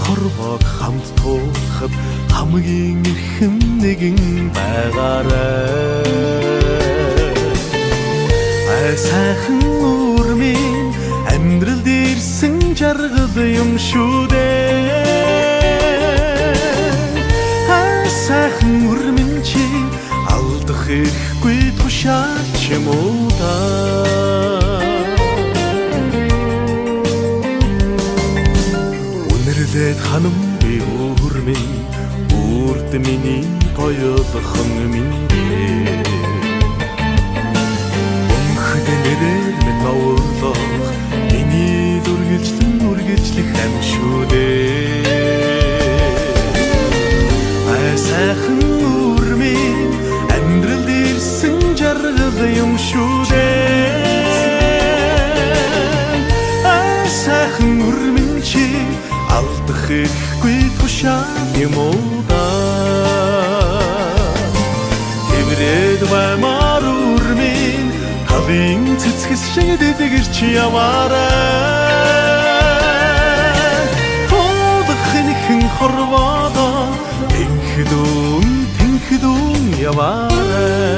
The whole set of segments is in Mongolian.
Хорвоог хамт туулахад хамгийн эрхэм нэгэн байгаарай. Ай сайхан үрмийн амьдралд ирсэн жаргал юм шүү дээ. Ай сайхан үрмэн чи алдах эрхгүй тушаал ч юм уу да. Үнэрлээд ханам би үрмэн үрд миний гоёлхон минь дээ. Өнхөд нэрээр минь новлох миний үргэлжлэн үргэлжлэх ам шүү дээ. Ай сайхан үрмэн амьдралд ирсэн жаргал юм шүү дээ. Ай сайхан үрмэн чи алдах эрхгүй тушаал юм уу да. Тэврээд баймаар үрмэн талын цэцгэс шиг дэлгэрч яваарай. Туулах нэгэн хорвоодоо тэнхлүүн тэнхлүүн яваарай.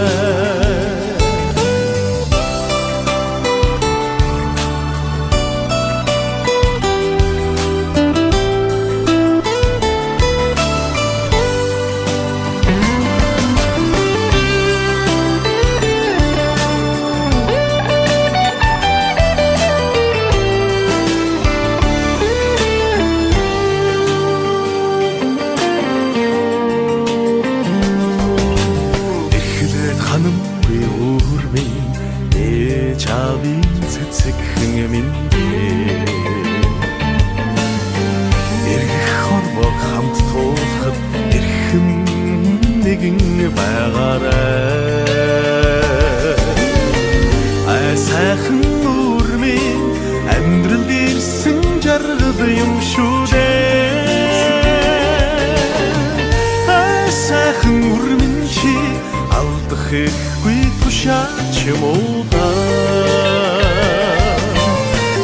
Эхлээд ханамгүй үрмэн ээж аавын цэцэгхэн минь дээ. Эргэх хорвоог хамт туулахад эрхэм нэгэн байгаарай. Ай сайхан үрмэн амьдралд ирсэн жаргал юм шүү дээ. Ай сайхан үрмэн чи алдах эрхгүй тушаал ч юм уу да.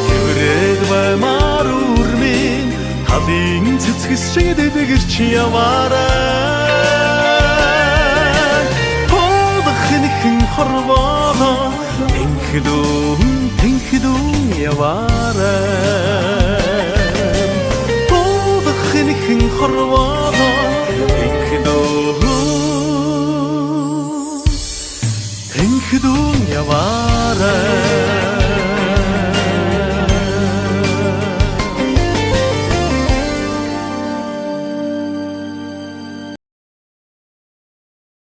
Тэврээд баймаар үрмэн талын цэцгэс шиг дэлгэрч яваарай. Туулах нэгэн хорвоодоо тэнхлүүн тэнхлүүн яваарай. Туулах нэгэн хорвоодоо тэнхлүүн тэнхлүүн яваарай.